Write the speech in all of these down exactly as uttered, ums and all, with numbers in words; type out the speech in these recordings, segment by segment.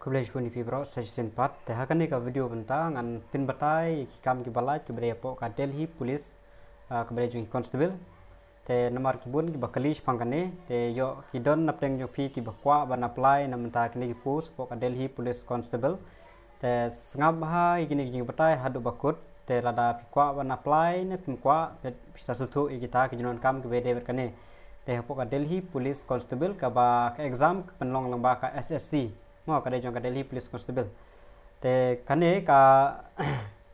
Khublei shibun ïa phi baroh sa shisien pat. Te ha kane ka video mynta ngan pynbatai ïa ki kam kiba lait kiba dei hapoh ka Delhi Police, ah, kiba dei jong ki constable. Te namar ki bun kiba kylli shaphang kane, te ïoh ki don napdeng jong phi kiba kwah ban apply na mynta kine ki post hapoh ka Delhi Police Constable. Te sngap bha ïa kine ki jingbatai haduh ba kut. Te lada phi kwah ban apply ne phim kwah, phi sa sngewthuh ïa kita ki jingdonkam kiba dei bad kane. Te hapoh ka Delhi Police Constable kaba ka exam ka pynlong lyngba ka S S C. Mo, ka dei jong ka Delhi Police Constable. Te kane ka,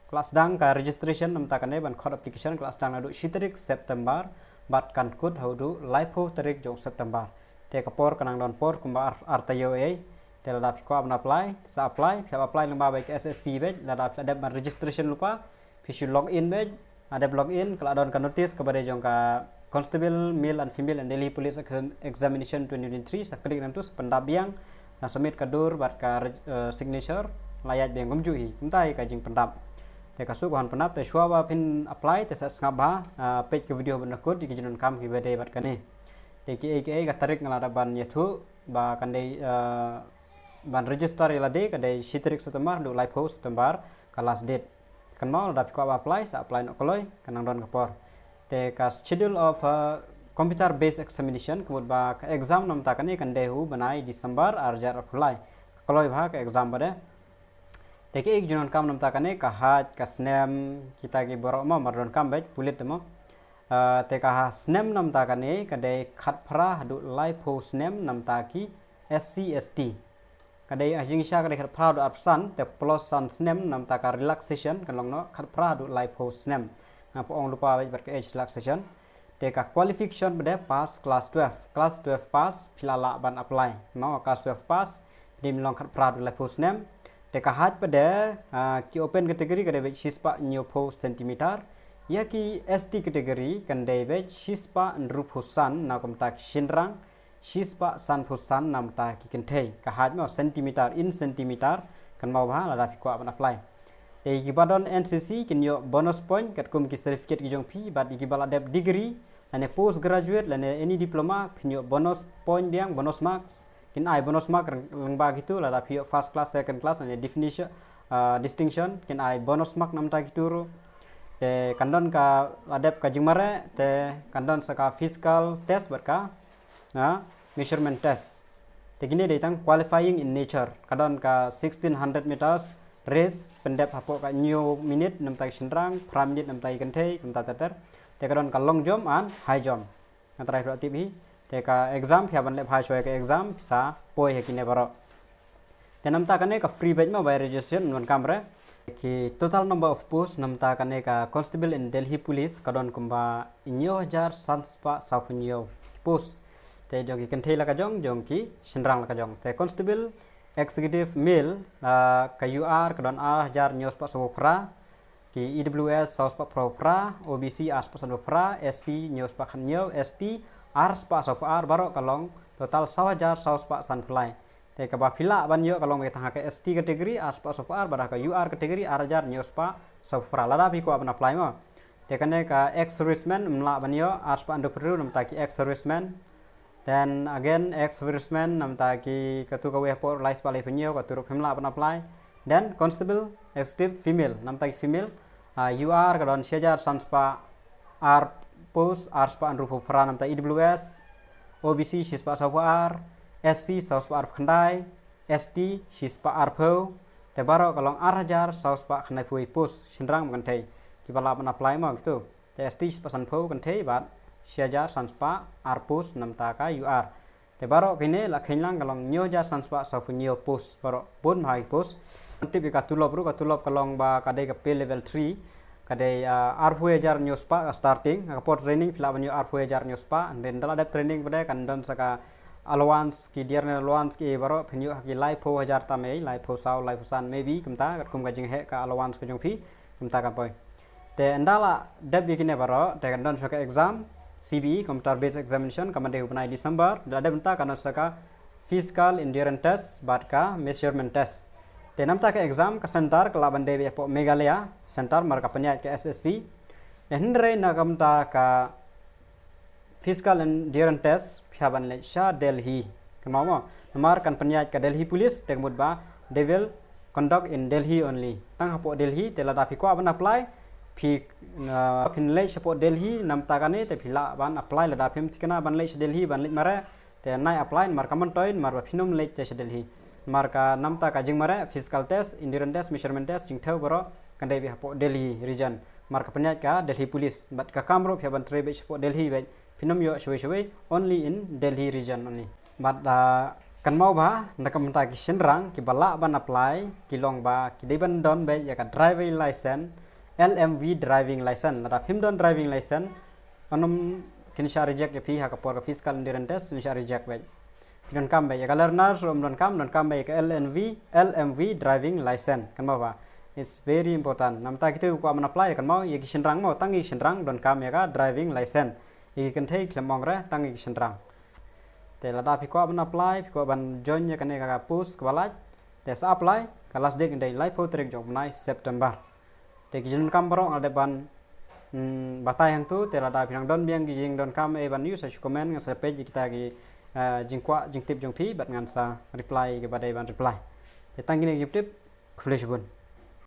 ka la sdang ka registration namta kane ban khot application ka la sdang naduh shi tarik September bad kan kut haduh laiphew tarik jong September. Te ka por ka nang don por kumba ar, ar taïew ei. Te lada phi kwah ban apply, sa apply, phi hap apply lyngba bad ka S S C bad, lada phi la dep ban registration lypa, phi shu log in bad, hadep log in, ka la don ka notice kaba dei jong ka Constable Male and Female in Delhi Police Exam-, Examination twenty twenty-three, sa click na tu, sa pyndap biang, sa submit ka dur bad ka reg-, eh, signature, la ïaid biang kumjuh hi, kumta hi ka jingpyndap. Te ka suk ka hon pyndap, te shuwa ba phin apply, te sa sngap bha, eh, peit ka video ban da kut, ïa ki jingdonkam kiba dei bad kane. Te kiei kiei ka tarik nga la dep ban ïathuh, ba kan dei, eh, ban register ïa lade ka dei shi tarik September haduh laiphew September ka last date. Kynmaw lada phi kwah ban apply sa apply noh kloi, ka nang don ka por. Te ka schedule of, uh, computer based examination, ka mut ba ka exam namta kane kan dei ha u bnai December ar hajar arphew lai. Kloi bha ka exam ba dei. Te kiei ki jingdonkam namta kane, ka height, ka snem, kita ki baroh mo, mar donkam bad pulit te mo. Uh, te ka ha snem namta kane ka dei khatphra haduh laiphew snem namta ki S C S T. Ka dei, ah, jingshisha ka dei khatphra haduh arphew san, te plus san snem namta ka relaxation, kan long noh khatphra haduh laiphew snem. Nga pyrshang lypa bad ka age relaxation. Te ka qualification ba dei pass class twelve. Class twelve pass phi la lah ban apply. Mo, class twelve pass, phi dei ban long khatphra haduh laiphew snem. Te ka height ba dei, ah, ki open category ka dei bad shispah hynñiewphew centimeter. Ïa ki S T category kan dei bad shispah hynriewphew san na kumta ki shynrang. Shispah sanphew san namta ki kynthei. Ka height mo, centimeter, in centimeter, kynmaw bha lada phi kwah ban apply. Te kiba don N C C kin ïoh bonus point katkum ki certificate ki jong phi, bad kiba la dep degree lane post graduate lane any diploma phin ïoh bonus point biang, bonus marks. Kin ai bonus mark lyngba kitu, lada phi ïoh first class, second class lane definition, ah, distinction, kin ai bonus mark namta kitu ruh. Te kan don ka, la dep ka jingmareh, te kan don sa ka physical test bad ka, ah, measurement test. Te kine dei tang qualifying in nature. Ka don ka sixteen hundred meters race, pyndep hapoh ka hynñiew minit namta ki shynrang, phra minit namta ki kynthei, kumta ter ter. Te ka don ka long jump and high jump. Nga trai phi la tip hi. Te ka exam phi hap ban leh bha shuwa ka exam, phi sa poi ha kine baroh. Te namta kane ka free batch mo, bai registration ym donkam re. Ki total number of post namta kane ka Constable in Delhi Police ka don kumba hynñiew hajar sanspah sawphew hynñiew post. Te jong ki kynthei la ka jong, jong ki shynrang la ka jong. Te Constable Executive Male, ah, ka U R ka don ar hajar hynñiewspah sawphew phra, ki E W S sawspah phra, O B C arspah sanphew phra, S C hynñiewspah khathynñiew, S T arspah sawphew ar, baroh ka long total saw hajar sawspah sanphew lai. Te kaba phi lah ban ïoh ka long ka tang ha ka S T category arspah sawphew ar, bad ha ka U R category ar hajar hynñiewspah sawphew phra. Lada phi kwah ban apply mo. Te kane ka ex serviceman ym lah ban ïoh, arspah hynriewphew hynriew namta ki ex serviceman. Then again, ex serviceman namta ki katu kawei hapoh laispah laiphew hynñiew, katu ruh phim lah ban apply. Then constable executive female namta ki female, ah, U R ka don shi hajar sanspah ar post, arspah hynriewphew phra namta E W S, O B C shispah sawphew ar, S C sawspah arphew khyndai, S T shispah arphew, te baroh ka long ar hajar sawspah khyndaiphew post, shynrang bad kynthei. Kiba lah ban apply mo kitu. Te S T shispah sanphew kynthei bad shi hajar sanspah ar post namta ka U R. Te baroh kine la kheiñ lang ka long hynñiew hajar sanspah sawphew hynñiew post, baroh bun bha ki post. Tip ïa ka tulop ruh, ka tulop ka long ba ka dei ka pay level three, ka dei, ah, arphew hajar hynñiew spah ka starting, ha ka por training phi lah ban ïoh arphew hajar hynñiew spah, and then da la dep training pat de kan don sa ka allowance, ki dear allowance ki baroh phin ïoh ha ki laiphew hajar tam ei, laiphew saw, laiphew san maybe, kumta, katkum ka jingheh ka allowance ka jong phi, kumta ka poi. Te ynda la dep ïa kine baroh, te kan don shuwa ka exam, C B E, computer based examination, kaba dei ha u bnai December, da la dep mynta kan don shuwa ka physical endurance test, bad ka measurement test. Te namta ka exam ka center ka lah ban dei beit hapoh Meghalaya center, mar ka pynïaid ka S S C. Te hynrei na ka bynta ka physical endurance test phi hap ban leit sha Delhi. Kynmaw mo, namar kan pynïaid ka Delhi Police, te ka mut ba They will conduct in Delhi only. Tang hapoh Delhi, te lada phi kwah ban apply, phi, uh, phin leit shapoh Delhi, namta kane, te phi lah ban apply lada phim thikna ban leit sha Delhi, ban leit mareh, te nai apply, namar ka myntoi, namar ba phin ym leit te sha Delhi. Namar ka namta ka jingmareh, physical test, endurance test, measurement test, jingthew baroh, kan dei beit hapoh Delhi region. Namar ka pynïaid ka Delhi Police. Bad ka kam ruh phi hap ban trei beit shapoh Delhi beit. Phin ym ïoh shawei shawei, only in Delhi region only. Bad, ah, kynmaw ba, na ka bynta ki shynrang, kiba lah ban apply, ki long ba, ki dei ban don beit ïa ka driving license, L M V driving license. Lada phim don driving license, ym kin sa reject ïa phi ha ka por ka physical endurance test, kin sa reject beit. Phi donkam beit ïa ka learner, ruh ym donkam, donkam beit ïa ka L M V, L M V driving license. Kynmaw ba, it's very important. Namta kito kiba kwah ban apply, kynmaw ïa ki shynrang mo, tang ïa ki shynrang, donkam ïa ka driving license. Ïa ki kynthei khlem ong re, tang ïa ki shynrang. Te lada phi kwah ban apply, phi kwah ban join ïa kane ka post kaba lait. Te sa apply, ka last date kan dei laiphew tarik jong u bnai September. Te ki jingdonkam baroh nga la dep ban, mm, batai hangto, te lada phi nang don biang ki jingdonkam ei ban ïoh, sa shu comment, ngan sa peit ïa kita ki, eh, jingkwah, jingtip jong phi, bad ngan sa reply kiba dei ban reply. Te tang kine ki jingtip, khublei shibun.